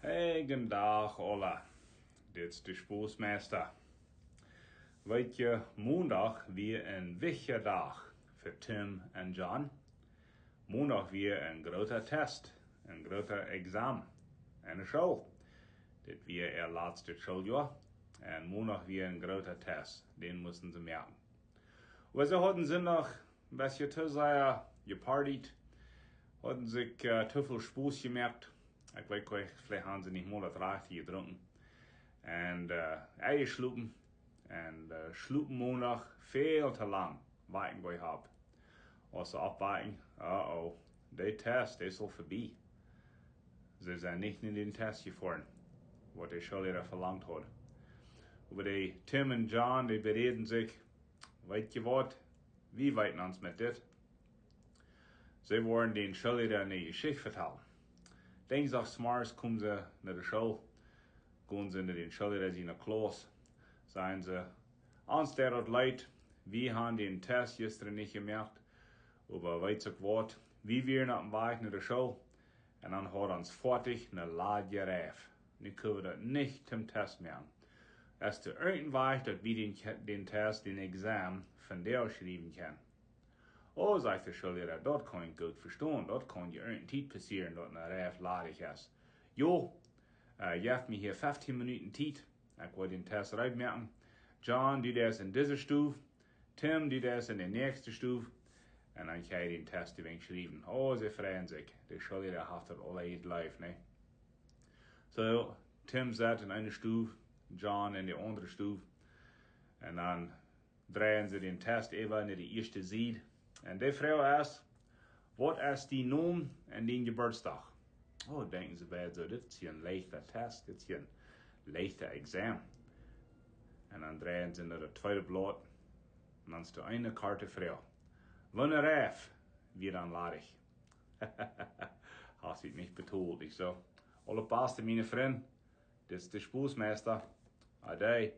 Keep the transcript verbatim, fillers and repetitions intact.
Hey, gooden Dach, aula. Dit es de Spoosmeister. Weet jie, Mondach wia een wichtja Dach fa Tim un John. Mondach wia een groota Test, een groota Examen enne School. Dit wia äa latstet Schooljoa. Un Mondach wia een groota Test, dän musten see moaken. Oba see hauden Sindach een bät too sea jepartiet, hauden sikj äh, too väl Spos jemoakt. Ekj weet nich, veleicht hauden see nich mol daut rajchte jedrunken. Un äh, enjeschlopen. Un äh, schlopen Mondach väl too lang, waken woo opp. Aus see oppwaken, oh oh, de Test es aul verbie. See sent nich no dän Test jefoaren, waut de Schoolliera velangt haud. Oba de Tim un John, dee beräden sikj: Weet jie waut? Wie weeten ons met dit. See woaren dän Schoolliera eene Jeschicht vetalen. Dinjsdachs zemorjes komen see no de School, gonen see no dän Schoolliera siene Klauss, sajen see: Ons deit daut leet, wie haben dän Test jistren nich jemoakt, oba weetst uk waut, wie wieren oppem Wajch no de School un dan haud ons foadich eene ladje Reiw. Nu kjenn wie daut nich tom Test moaken. Es doa irjent een Wajch, daut wie dän, dän Test, dän Examen, vondoag schriewen kjennen? Oh, sajcht de Schoolliera, daut kaun ekj goot vestonen. Daut kaun je irjent Tiet passieren, daut eene Reiw ladich es. Jo, äh, jeff mie hia feftieen Minuten Tiet. Ekj woa dän Test reed moaken. John, du deist en dise Stow. Tim, du deist en de näakjste Stow. Un dan kjenn wie dän Test dän Wajch schriewen. Oh, see freien sikj. De Schoolliera haft daut aul jejleeft, nä? Soo, Tim sat en eene Stow, John en de aundre Stow. Un dan dreien see dän Test äwa no de ieeschte Sied. Un de Froag es: Waut es dien Nomen un dien Jeburtsdach? Oh, denkjen see beid soo, dit es hia een leichta Test, dit es hia een leichta Examen. Un dan dreien see no daut tweede Blaut. Un dan es doa eene korte Froag: Woone Reiw wia dan ladich? Hast du nich betolt, nich soo? Aule Paste, miene Frind, dit es de Spoosmeister. Ade.